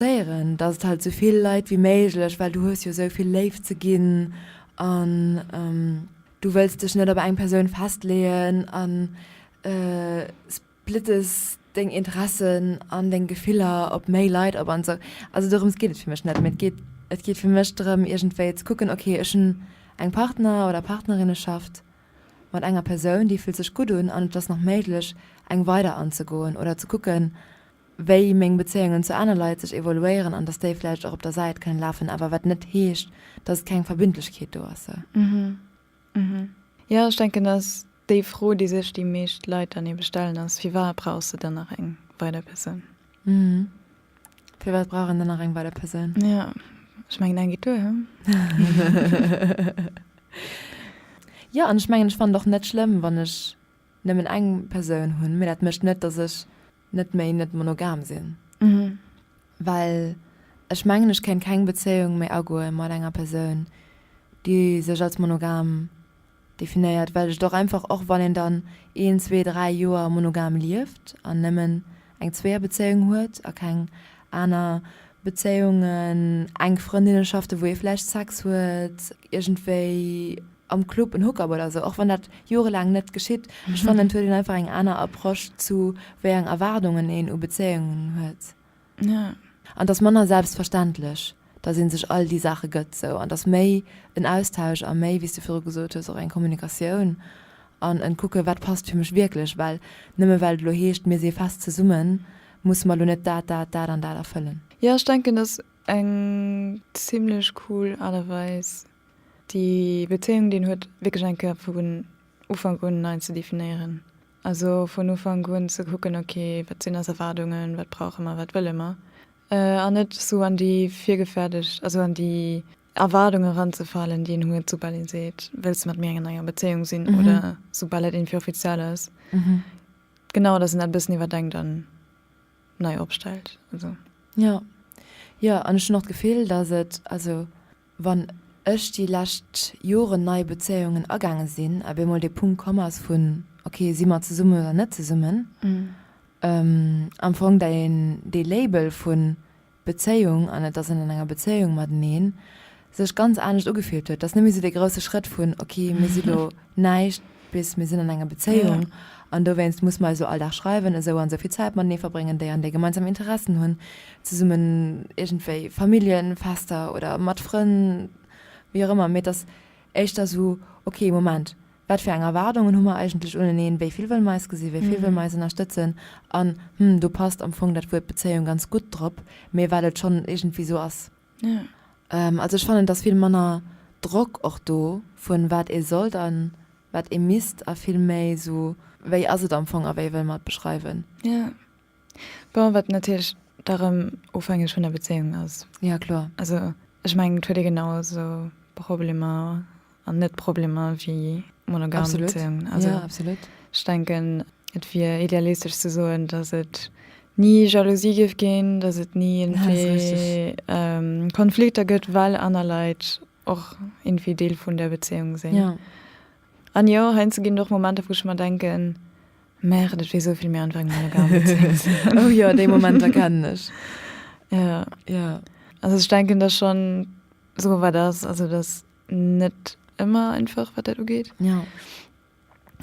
Séieren, dass et halt sou vill Leit wéi méiglech, well du hues jo sou vill Léift ze ginn an du wëlls dech net op eng Persoun festleeën an splittes deng Interessen an deng Gefiller op méi Leit op an sou. Also dorëms geet et fir mech net, mee et geet et geet fir mech drëm iergendwéi ze kucken, ok ech hunn eng Partner oder Partnerinneschaft mat enger Persoun, déi fillt sech gutt un an et ass nach méiglech eng weider anzegoen oder ze kucken, wéi meng Bezéiungen zu aner Leit sech evoluéieren an dass déi vläicht och op der Säit kënnen lafen, awer wat net heescht, dass et keng Verbindlechkeet do ass. Jo, ech denken, dass déi Fro, déi sech déi meescht Leit dann ebe stellen, ass, Firwat brauchs de dann nach eng weider Persoun? Firwat brauch een dann nach eng weider Persoun? Jo, ech mengen, eng geet duer, he? Jo, an ech mengen, ech fannen et och net schlëmm, wann ech nëmmen eng Persoun hunn, mee dat mécht net, dass ech net méi net monogam sinn. Well ech mengen, ech kéint keng Bezéiung méi agoe mat enger Persoun, déi sech als monogam definéiert, well ech et och einfach, och wann een dann een, zwee, dräi Joer monogam lieft an nëmmen eng Zweeërbezéiung huet a keng aner Bezéiungen, enk Frëndinneschaften, wou ee vläicht Sex huet, iergendwéi am Club en Hookup oder esou, och wann dat jorelaang net geschitt, ech fannen et huet een einfach eng aner Approche zu wéi eng Erwaardungen een u Bezéiungen huet. An et ass manner selbstverständlech, datt ee sech all déi Saache gëtt sou an et ass méi en Austausch a méi, wéi s du virdru gesot hues, och eng Kommunikatioun an en kucke wat passt fir mech wierklech, well nëmme well et elo heescht mir si fest zesummen, musse mer elo net dat, dat, dat an dat erfëllen. Jo, ech denken, dat ass eng zimlech cool Aart a Weis, déi Bezéiung, déi een huet, wierklech eng Kéier vun Ufank un nei ze definéieren. Also vun Ufank un ze kucken, ok, wat sinn eis Erwaardungen, wat brauche mer, wat wëlle mer? An net esou an déi virgefäerdegt, also an déi Erwaardung eranzefalen, déi een huet, soubal ee seet, wëlls de mat mir an enger Bezéiung sinn oder soubal et iergendwéi offiziell ass. Genau, datt een dat e bëssen iwwerdenkt an nei opstellt. Also. Jo, jo, an ech hunn och d'Gefill, datt et, also wann ech déi lescht Joren nei Bezéiungen agaange sinn a bemol dee Punkt komm ass vun, ok, si mer zesummen oder net zesummen, am Fong deen, dee Label vu Bezéiung an et ass een an enger Bezéiung mateneen, sech ganz anescht ugefillt huet. Et ass net méi esou dee grousse Schrëtt vun, ok, mir si lo näischt bis mir sinn an enger Bezéiung an dowéinst musse mer eis lo all Dag schreiwen, esou an esou vill Zäit matenee verbréngen, déi an déi gemeinsam Interessen hunn, zesummen iergendwéi Familljenfester oder mat Frënn, wéi och ëmmer. Mee et ass éischter esou, ok, Moment, Wat fir eng Erwaardungen hu mer eigentlech uneneen? Wéi vill wëlle mer eis gesinn? Wéi vill wëlle mer eis ënnerstëtzen? An, hm, do passt am Fong dat Wuert Bezéiung ganz gutt drop, mee well et schonn iergendwéi esou ass. Also ech fannen, et ass vill manner Drock och do vun wat ee sollt a wat ee misst a vill méi esou, wéi ass et am Fong a wéi wëlle mer et beschreiwen? Jo. Bon, wat natierlech da rëm ofhängeg vun der Bezéiung ass. Jo, kloer. Also ech mengen, et huet ee genau esou Problemer an net Problemer wéi monogam Bezéiungen. Also ja, absolut. Ech denken, et wier idealistesch ze soen, datt et ni Jalousie géif ginn, datt et ni iergendwéi Konflikter gëtt, well aner Leit och iergendwéi Deel vun der Bezéiung sinn. Ja. An jo, heiansdo ginn et och Momenter, wou ech mer denken, Merde, et wier esou vill méi einfach eng monogam Bezéiung ze hunn. Oh jo, déi Momenter kennen ech. Ja. Ja. Also ech denken, datt schonn esou wat ass, also datt net ëmmer einfach wat dat ugeet. Ja.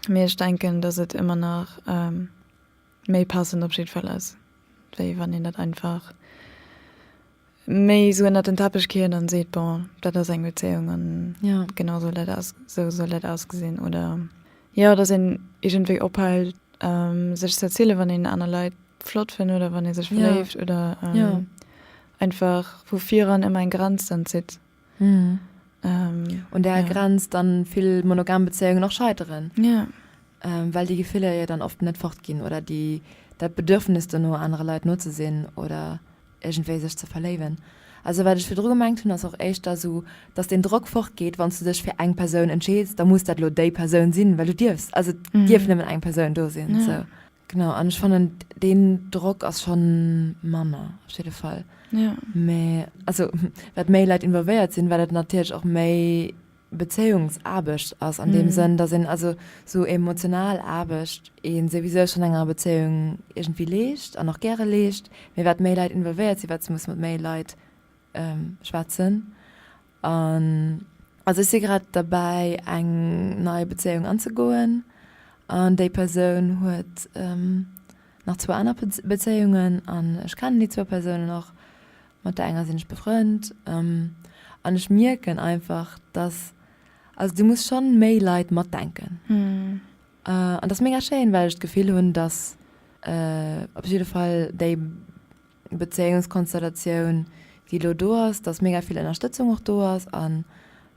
Mee ech denken, dass et ëmmer nach méi passend op jiddwer Fall ass, wéi wann een dat einfach méi esou ënnert den Teppech kiert an seet, bon, dat ass eng Bezéiung an ja. genau soll dat aus, sou soll dat ausgesinn. Oder jo, dass een iergendwéi ophält sech ze erzielen, wann een aner Leit flott fënnt oder wann ee sech verléift ja. oder ja. einfach vu viran ëmmer eng Grenz dann zitt. Mhm. Ähm, Un där ja. Grenz dann vill monogam Bezéiungen och scheiteren. Ja. Ähm, well déi Gefiller jo dann oft net fortginn oder déi, dat Bedürfnis dono, anere Leit no ze sinn oder iergendwéi sech ze verléiwen. Also wat ech virdru gemengt hunn, ass och éischter esou, dass deen Drock fortgeet, wann s du dech fir eng Persoun entscheeds, da muss dat elo déi Persoun sinn, well du dierfs, also et dierf nëmmen eng Persoun do sinn. Ja. Sou. Genau, an ech fannen deen Drock ass schonn manner op jidde Fall. Ja. Mee also wat méi Leit involvéiert sinn, wat et natierlech och méi. Bezéiungsaarbecht ass an deem Sënn, dass een also sou emotional Aarbecht ee souwisou schonn enger Bezéiung iergendwéi leescht an och gäre leescht, mee wat méi Leit involvéiert sinn, wat s muss mat méi Leit schwätzen. An also ech si grad derbäi eng nei Bezéiung anzegoen an déi Persoun huet nach zwou aner Bezéiungen an ech kennen déi zwou Persounen och. Mat der enger sinn ech befrënnt an ech mierken einfach, dass, also du muss schonn méi Leit matdenken. An dat ass mega schéin, well ech d'Gefill hunn, dass op jidde Fall déi Bezéiungskonstellatioun, déi elo do ass, dass mega vill Ënnerstëtzung och do ass a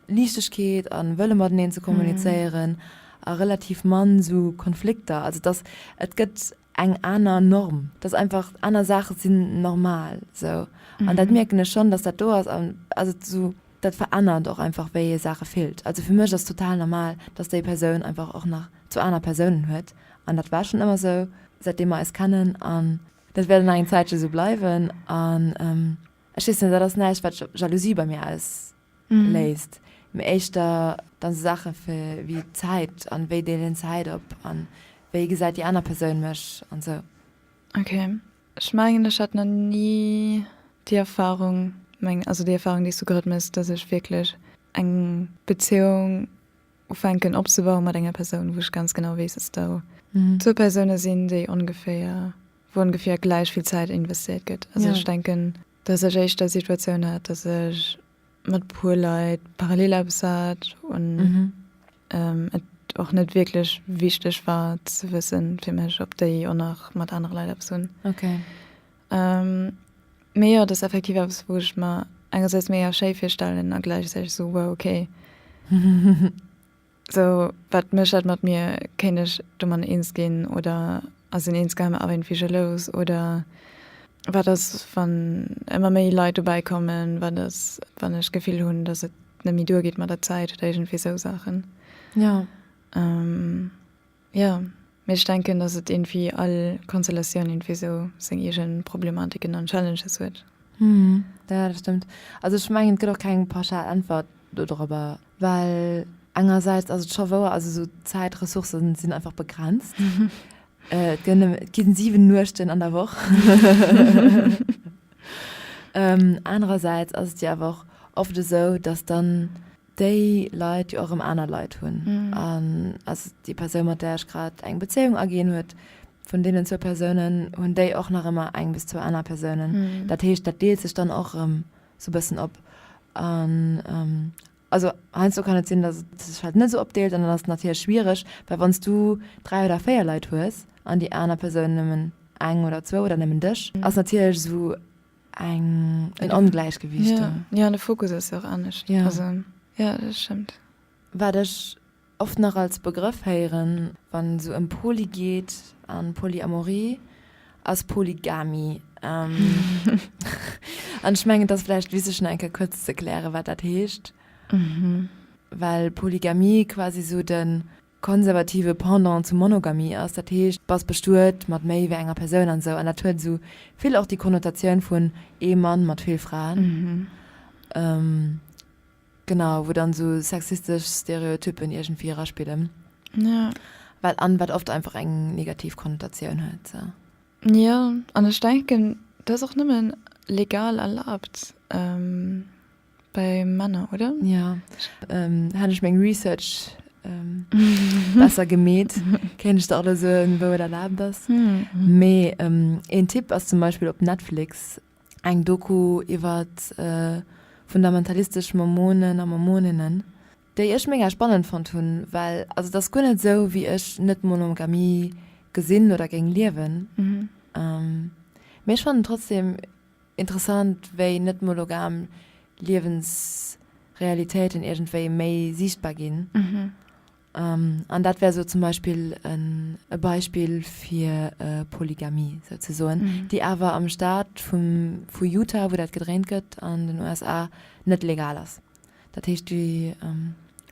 Liichtegkeet a Wëlle mateneen ze kommunizéieren a relativ mann esou Konflikter. Also dass et gëtt eng aner Norm, dass einfach aner Saache sinn normal sou an dat mierken ech schonn, dass dat do ass an also sou dat verännert och einfach wéi ee Saache fillt. Also fir mech ass total normal, dass déi Persoun einfach och nach zwou aner Persounen huet an dat war schonn ëmmer sou säitdeem mer eis kennen an dat wäert och nach eng Zäitche sou bleiwen an ech weess net, dat ass näischt wat Jalousie bei mir aus léisst, mee éischter dann esou Saache fir wéi Zäit an wéi deelen Zäit op an wéi gesäit déi aner Persoun mech an esou. Ok, ech mengen ech hat nach ni déi Erfahrung, meng also déi Erfahrung déi s du grad méchs, dass ech wierklech eng Bezéiung ufänken opzebauen mat enger Persoun wou ech ganz genau weess, dass do zwou Persoune sinn déi ongeféier, wou ongeféier gläich vill Zäit investéiert gëtt. Also ech denken dass ech éischter Situatioun hat, dass ech mat puer Leit parallel eppes hat un et och net wierklech wichteg war ze wëssen fir mech, ob déi och nach mat anere Leit eppes hunn. Okay. Mee jo, et ass effektiv eppes, wou ech mer engersäits mega schéi virstellen a gläichzäiteg esou, wow, okay. Sou, wat mécht dat mat mir? Kéint ech domat eens ginn oder ass een insgeheim awer iergendwéi jalous? Oder wat ass, wann ëmmer méi Leit dobäi kommen? Wat ass, wann ech d'Gefill hunn, datt et net méi duergeet mat der Zäit oder iergendwéi sou Saachen? Jo. Jo, mee ech denken, datt et iergendwéi all Konstellatioun iergendwéi sou seng eege Problematiken an Challenges huet. Jo, dat stëmmt. Also ech mengen, et gëtt och keng pauschal Äntwert dodrobber. Well engersäits ass et scho wouer, also esou d'Zäitressourcen sinn einfach begrenzt. Et gëtt nëmme, et ginn 7 Nuechten an der Woch. Anerersäits ass et jo awer och oft esou, datt dann déi Leit jo och erëm aner Leit hunn. An also déi Persoun, mat där ech grad eng Bezéiung aginn huet, vun deenen zwou Persounen hunn déi och nach ëmmer eng bis zwou aner Persounen. Dat heescht, dat deelt sech dann och erëm sou bëssen op an also heiansdo kann et sinn, datt et sech halt net esou opdeelt an dann ass et natierlech schwiereg, well wann s du 3 oder 4 Leit hues an déi aner Persoun nëmmen eng oder zwou oder nëmmen dech, ass natierlech esou eng en Ongläichgewiicht do. Jo, an de Fokus ass jo och anescht. Jo. Also jo, dat stëmmt. Wat ech oft nach als Begrëff héieren, wann et esou ëm Poly geet an Polyamorie, ass Polygamie. An ech mengen, et ass vläicht wichteg nach eng Kéier kuerz ze klären, wat dat heescht, well Polygamie quasi esou de konservative Pendant zu Monogamie ass. Dat heescht, bass bestuet mat méi wéi enger Persoun an esou. An dat huet esou vill och déi Konnotatioun vun ee Mann mat vill Fraen. Genau, wou dann esou sexistesch Stereotypen iergendwéi eraspillen. Ja. Wat, an wat oft einfach eng negativ Konnotatioun huet, sou. Jo, an ech denken, dat ass och nëmmen legal erlaabt bei Männer, oder? Jo, hätt ech meng Research besser gemeet, kéint ech der och elo soen, wou et erlaabt ass. Mee een Tipp ass zum Beispill op Netflix eng Doku iwwer fundamentalistesch Mormonen a Mormoninnen, déi ech mega spannend fonnt hunn, well also et ass guer net esou wéi ech Net-Monogamie gesinn oder géing liewen, mee ech fannen trotzdem interessant wéi net-monogam Liewensrealitéiten iergendwéi méi siichtbar ginn. An dat wär sou zum Beispill e Beispill fir Polygamie souzesoen, déi awer am Staat vum vu Utah, wou dat gedréint gëtt, an den USA, net legal ass. Dat heescht, déi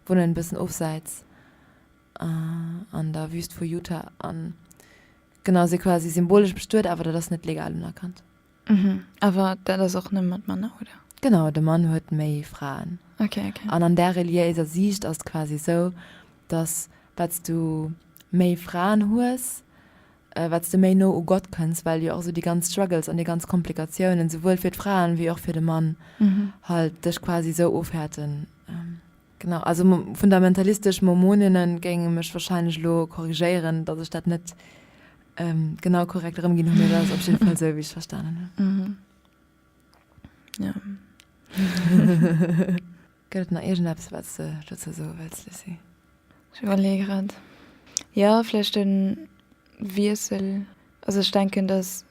wunnen e bëssen ofsäits an der Wüst vu Utah an genau, si quasi symbolesch bestuet, awer dat ass net legal unerkannt. Awer dat ass och nëmme mat Männer, oder? Genau, de Mann huet méi Fraen. Okay, okay. An an där reliéiser Siicht ass et quasi esou, dass wat s du méi Fraen hues, wat s de méi no u Gott kënns, well jo och esou déi ganz Struggles an déi ganz Komplikatiounen, souwuel fir d'Fraen wéi och fir de Mann, halt dech quasi esou ofhäerten. Genau, also fundamentalistesch Mormoninnen géinge mech wahrscheinlech elo korrigéieren, dass ech dat net genau korrekt erëmginn hunn, mee dat ass op jidde Fall esou, wéi ech et verstanen hunn. Ja. Gëtt et nach iergendeppes, wat s de dozou soe wëlls, Lucie? Ech iwwerleeë grad. Jo, vläicht de Wiessel. Also ech denken, datt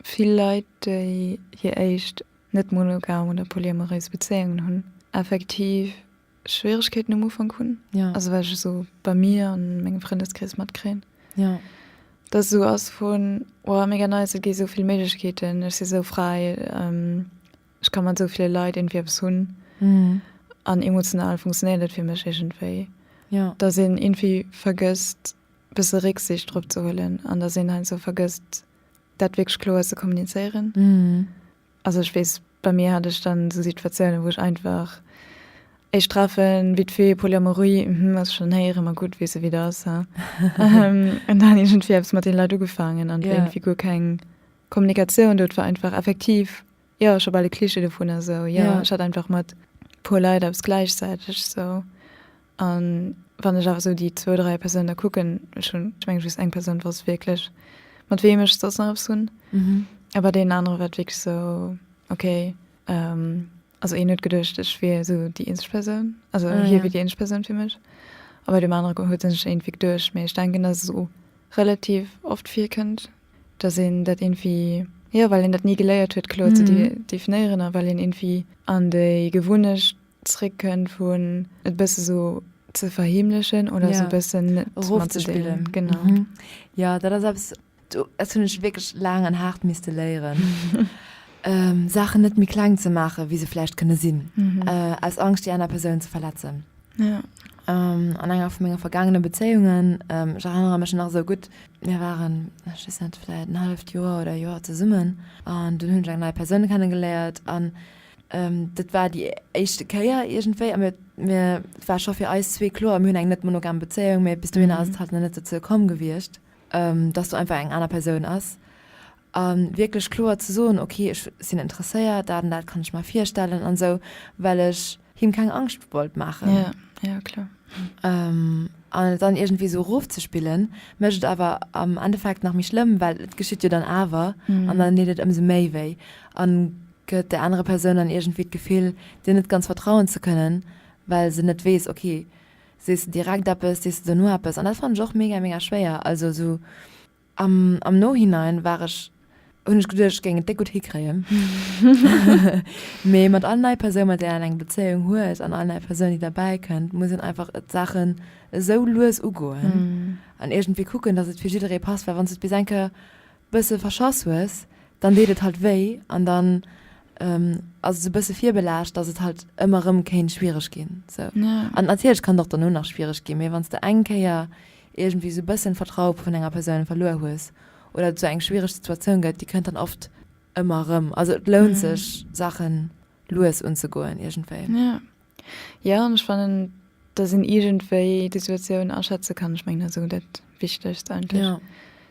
vill Leit, déi hir éischt net monogam oder polyamoréis Bezéiungen hunn, effektiv Schwieregkeeten um Ufank hunn. Ja. Also wat ech esou bei mir an mengem Frëndeskrees matkréien. Ja. Dass esou ass vun, oh mega nice, et gi esou vill Méiglechkeeten, ech si sou fräi, ech ka mat esou ville Leit iergendwéi eppes hunn. Mhm. An emotional funktionéiert et fir mech iergendwéi. Ja. Dass een iergendwéi vergësst bësse Récksiicht drop ze huelen an dass een heiansdo vergësst dat wierklech kloer ze kommunizéieren. Mhm. Also ech weess, bei mir hat ech dann esou Situatiounen, wou ech einfach éischt Treffen, vite fait, Polyamorie, mhm, ass schonn héieren, ma gutt, weess e wéi dat ass, ha. An dann iergendwéi eppes mat den Leit ugefaangen an et war iergendwéi guer keng Kommunikatioun do, et war einfach effektiv, jo, scho bal e Klischee dovunner esou, jo, ech hat einfach mat puer Leit eppes gläichzäiteg esou. An wann ech awer esou déi zwou, dräi Persounen da kucken, ech hunn, ech mengen just eng Persoun wosst wierklech, mat weem ech soss nach eppes hunn. A bei deenen anere war et wierklech esou, okay, also een huet geduecht, ech wier esou déi eenzeg Persoun, also hie wier déi eenzeg Persoun fir mech. A bei deem anere huet en sech iergendwéi geduecht. Mee ech denken, dass et esou relativ oft virkënnt, dass een dat iergendwéi, jo, well een dat ni geléiert huet, kloer ze definéieren a well een iergendwéi an déi Gewunnecht zréckkënnt vun et bësse sou ze verheemlechen oder sou bëssen net erofzespillen. Genau. Mhm. Jo, dat ass eppes, dat hunn ech wierklech laang an haart misste léieren, Saachen net méi kleng ze maachen, wéi se vläicht kënne sinn, aus Angscht, déi aner Persoun ze verletzen. Ja. An enger vu menge vergaangene Bezéiungen, ech erënnere mech nach esou gutt, mir waren, ech weess net, vläicht en halleft Joer oder e Joer zesummen an dunn hunn ech eng nei Persoun kennegeléiert an Dat war déi éischte Kéier iergendwéi a mir, mir, et war scho fir eis zwee kloer, mir hunn eng net monogam Bezéiung, mee bis dohinner ass et halt nach net dozou komm gewiescht, dass do einfach eng aner Persoun ass. A wierklech kloer ze soen, ok, ech sinn interesséiert, dat an dat kann ech mer virstellen an esou, well ech him keng Angscht wollt maachen. Ja, ja, kloer. An et dann iergendwéi esou erofzespillen, mécht et awer am Endeffekt nach méi schlëmm, well et geschitt jo dann awer an dann deet et ëmsou méi wéi. An gëtt där anerer Persoun dann iergendwéi d'Gefill, dir net ganz vertrauen ze kënnen, well se net weess, ok, sees de direkt eppes, sees de dono eppes? An dat fannen ech och mega, mega schwéier. Also esou am, am Nohinein war ech, hunn ech geduecht, ech géing et déck gutt hikréien. Mee mat all nei Persoun, mat där een eng Bezéiung huet an all nei Persoun, déi derbäi kënnt, muss een einfach d'Saachen esou lues ugoen an iergendwéi kucken, datt et fir jidderee passt, well wann s de et bis eng Kéier bësse verschass hues, dann deet et halt wéi an dann ass et sou bësse virbelaascht, dass et halt ëmmer erëm kéint schwiereg ginn. Sou. An natierlech kann et och dono nach schwiereg ginn, mee wann s de eng Kéier iergendwéi sou bëssen d'Vertraue vun enger Persoun verluer hues oder et sou eng schwiereg Situatioun gëtt, déi kënnt dann oft ëmmer erëm. Also et lount sech Saache lues unzegoen iergendwéi. Jo. Jo, an ech fannen, dass een iergendwéi déi Situatioun aschätze kann. Ech mengen, dat ass esou dat Wichtegst eigentlech. Ja.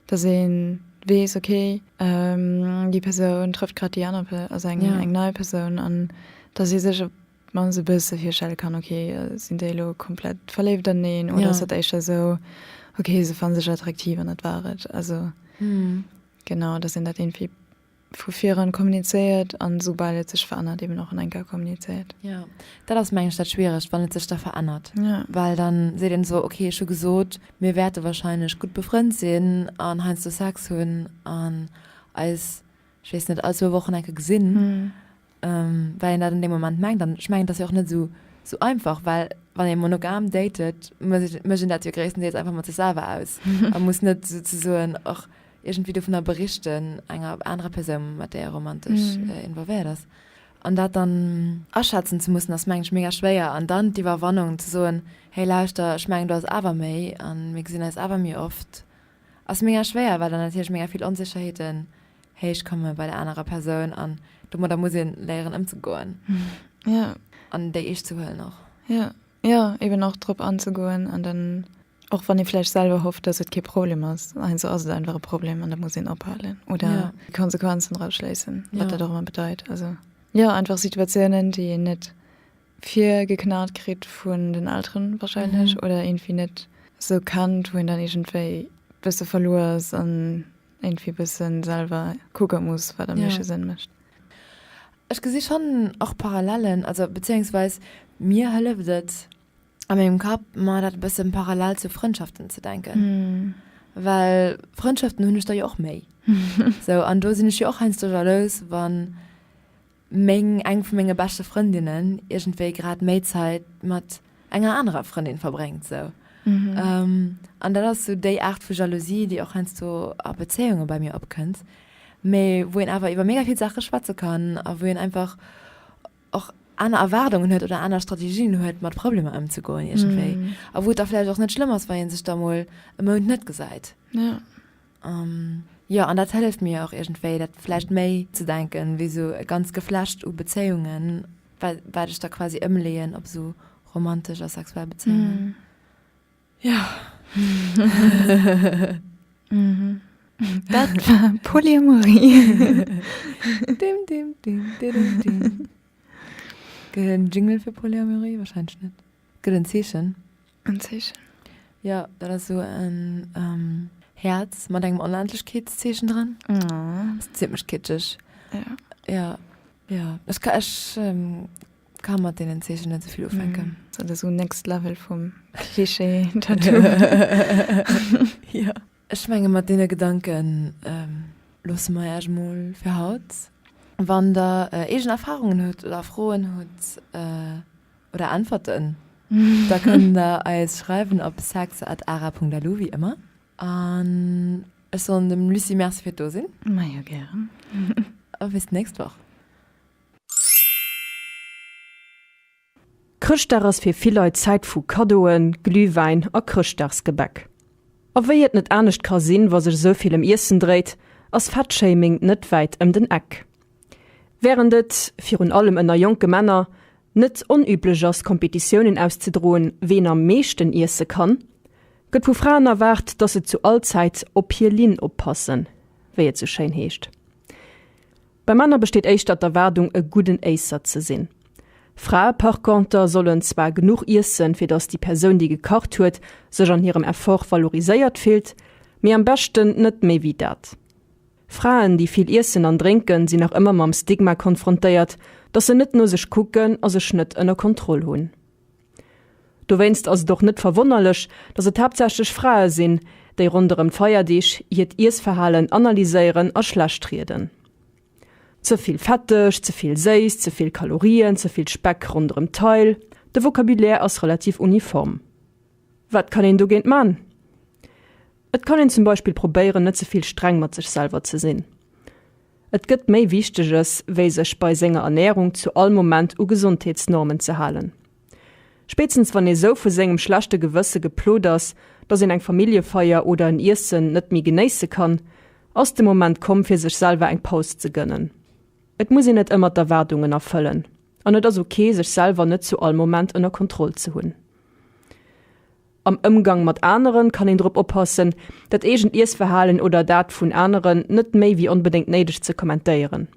Dass ee weess, okay, déi Persoun trëfft grad déi aner, also eng, eng nei Persoun an dass ee sech op d'mannst e bësse virstelle kann, okay, sinn déi elo komplett verléift aneen oder ass dat éischter esou, okay, se fanne sech attraktiv an dat war et. Also genau, dass een dat iergendwéi vu viran kommunizéiert an soubal et sech verännert eben och an enker kommunizéiert. Jo, dat ass mengen ech dat Schwieregt, wann et sech da verännert, ja. Well dann seet een esou, ok, ech hu gesot, mir wäerte wahrscheinlech gutt befrënnt sinn an heiansdo Sex hunn an eis, ech weess net, all zwou Wochen enke gesinn. Well een dat an deem Moment mengt. An ech mengen, et ass jo och net esou esou einfach, well wann ee monogam datet, mécht een dat jo gréisstendeels einfach mat sech selwer aus a muss net souzesoen och iergendwéi dovunner berichten enger anerer Persoun, mat där ee romantesch involvéiert ass. An dat dann aschätzen ze mussen, ass mengen ech mega schwéier. An dann d'Iwwerwannung ze soen, hey lauschter, ech mengen do ass awer méi a mir gesinn eis awer méi oft, ass mega schwéier, well dann natierlech mega vill Onsécherheeten. Héich komme bei der anerer Persoun an domadder muss een léieren ëmzegoen. Ja. An déi eescht ze huelen och. Ja, ja, eben och drop anzegoen an dann och wann ee vläicht selwer hofft, dass et kee Problem ass, heiansdo ass et einfach e Problem an da muss een ophalen oder Ja. Konsequenzen draus schléissen, wat Ja. dat och ëmmer bedeit. Also jo, einfach Situatiounen, déi een net virgeknallt kritt vun den Elteren wahrscheinlech oder iergendwéi net esou kennt, wou een dann iergendwéi bësse verluer ass an iergendwéi bëssen selwer kucke muss, wat am meeschte Sënn mécht. Ech gesi schonn och Parallellen, also bezéiungsweis mir hëlleft et a mengem Kapp, mer dat e bëssen parallel zu Frëndschaften ze denken, well Frëndschaften hunn ech der jo och méi sou an do sinn ech jo och heiansdo jalous, wann meng, eng vu menge beschte Frëndinnen iergendwéi grad méi Zäit mat enger anerer Frëndin verbréngt sou. An dat ass sou déi Aart vu Jalousie, déi och heiansdo a Bezéiunge bei mir opkënnt, mee wou een awer iwwer mega vill Saache schwätze kann a wou een einfach och aner Erwaardungen huet oder aner Strategien huet, mat Problemer ëmzegoen iergendwéi. A wou et da vläicht och net schlëmm ass, wa ee sech da mol e Mount net gesäit. Jo, an dat hëlleft mir och iergendwéi, dat vläicht méi ze denken, wéi esou e ganz Geflecht u Bezéiungen, wat ech da quasi ëmleeën op esou romantesch a sexuell Bezéiungen. Jo. Dat war Polyamorie. Dim, dim, dim, didim, dim. Gëtt et en Jingle fir Polyamorie? Wahrscheinlech net. Gëtt en Zeechen. En Zeechen. Jo, dat ass esou en Häerz mat engem Onendlechkeetszeechen dran. Oh. Ass zimmlech kitscheg. Ja. Ja, ja. Ech ka, ech ka mat deenen Zeechen net esou vill ufänken. Dat ass esou next level vum Klischee-Tattoo. Jo. Ech menge mat deene Gedanken loosse mer Iech mol fir haut. Wann der eegen Erfarungen hutt oder Froen hutt, Oder Äntwerten, da kënnt der eis schreiwen op sex@ara.lu wéi ëmmer. An ech soen dem Lucie Merci fir d'Dosinn. Majo gären. A bis d'nächst Woch. Chrëschtdag ass fir vill Leit Zäit vu Kaddoen, Glühwäin a Chrëschtdagsgebäck. A wéi et net anescht ka sinn, wa sech esou vill ëm Iessen dréit, ass Fettshaming net wäit ëm den Eck. Wärend et, virun allem ënner jonke Männer, net onüblech ass Kompetitiounen auszedroen, ween am meeschten iesse kann, gëtt vu Fraen erwaart, dass se zu all Zäit op hir Linn oppassen, wéi et sou schéin heescht. Bei Männer besteet éischter d'Erwaardung e gudden Éisser ze sinn. Frae par conter sollen zwar genuch iessen, fir dass déi Persoun déi gekacht huet sech an hirem Effort valoriséiert fillt, mee am beschten net méi wéi dat. Fraen, déi vill iessen an drénken, sinn nach ëmmer mam Stigma konfrontéiert, dass se net no sech kucken a sech net ënner Kontroll hunn. Dowéinst ass et och net verwonnerlech, dass et haaptsächlech Frae sinn, déi ronderëm d'Feierdeeg hiert Iessverhalen analyséieren a schlecht rieden. Ze vill fetteg, ze vill séiss, ze vill Kalorien, ze vill Speck ronderëm d'Taille, de Vocabulaire ass relativ uniform. Wat kann een dogéint man? Et kann een zum Beispill probéieren net ze vill streng mat sech selwer ze sinn. Et gëtt méi Wichteges wéi sech bei senger Ernärung zu all Moment u Gesondheetsnormen ze halen. Spéitstens wann ee sou vu sengem schlechte Gewësse geplot ass, dass een eng Familljefeier oder en Iessen net méi genéisse kann, ass de Moment komm fir sech selwer eng Paus ze gënnen. Et muss een net ëmmer d'Erwaardungen erfëllen an et ass ok sech selwer net zu all Moment ënner Kontroll ze hunn. Am Ëmgang mat aneren kann een drop oppassen, dat eegent Iessverhalen oder dat vun aneren net méi wéi onbedéngt néideg ze kommentéieren.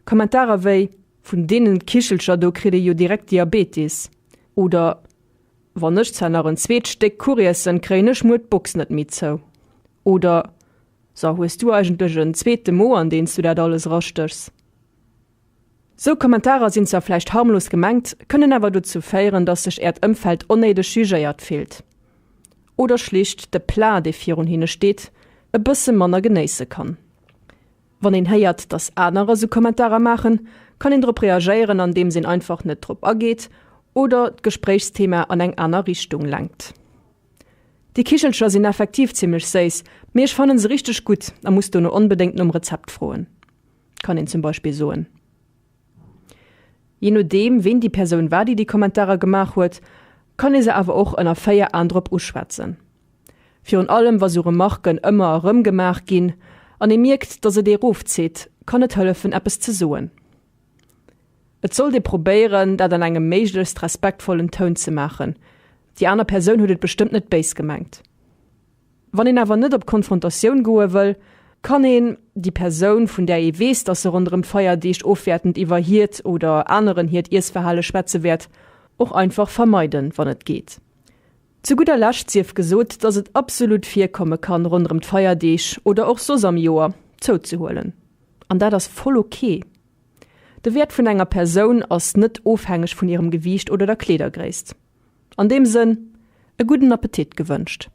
Kommentarer wéi Vun deenen Kichelcher do kritt ee jo direkt Diabetis oder Wann ech zwar nach en zweet Stéck Kuch iessen, kréien ech muer d'Box net méi zou oder So, hues du eigentlech en zweete Mo an deen s du dat alles erastéchs? Sou Kommentarer sinn zwar vläicht harmlos gemengt, kënnen awer dozou féieren, dass sech äert Ëmfeld onnéideg jugéiert fillt oder schlicht de Plat, dee virun hinne steet, e bësse manner genéisse kann. Wann een héiert, dass anerer sou Kommentarer maachen, kann een drop reagéieren, andeems een einfach net drop ageet oder d'Gespréichsthema an eng aner Richtung lenkt. Déi Kichelcher sinn effektiv zimmlech séiss, mee ech fannen se richteg gutt a muss dono onbedéngt nom Rezept froen. Kann een zum Beispill soen. Je nodeem, ween déi Persoun war, déi déi Kommentarer gemaach huet, kann ee se awer och ënner 4 Aen drop uschwätzen. Virun allem, wa sou Remarken ëmmer erëm gemaach ginn. An ee mierkt, dass et ee rofzitt, kann et hëllefen eppes ze soen. Et sollt ee probéieren, dat an engem méiglechst respektvollen Toun ze maachen. Déi aner Persoun huet et bestëmmt net béis gemengt. Wann een awer net op Konfrontatioun goe wëll, kann een déi Persoun, vun där ee weess, dass se ronderëm d'Feierdeeg ofwäertend iwwer hiert oder aneren hiert Iessverhale schwätze wäert, och einfach vermeiden, wann et geet. Zu gudder Lescht sief gesot, dass et absolut virkomme kann, ronderëm d'Feierdeeg oder och soss am Joer zouzehuelen. An dat ass voll ok. De Wäert vun enger Persoun ass net ofhängeg vun hirem Gewiicht oder der Kleedergréisst. An deem Sënn, e gudden Appetit gewënscht!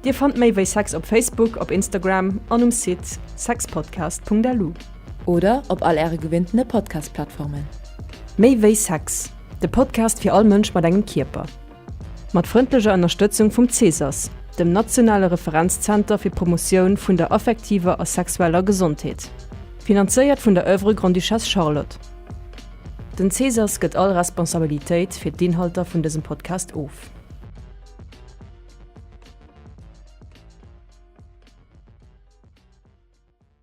Dir fannt méi wéi Sex op Facebook, op Instagram an um Site sexpodcast.lu. Oder op all äre gewinntene Podcast-Plattformen. Méi wéi Sex, de Podcast fir all Mënsch mat engem Kierper. Mat frëndlecher Ënnerstëtzung vum CESAS, dem nationale Referenzzenter fir d'Promotioun vun der affektiver a sexueller Gesondheet. Finanzéiert vun der Oeuvre Grande-Duchesse Charlotte. Den CESAS gëtt all Responsabilitéit fir d'Inhalter vun dësem Podcast of.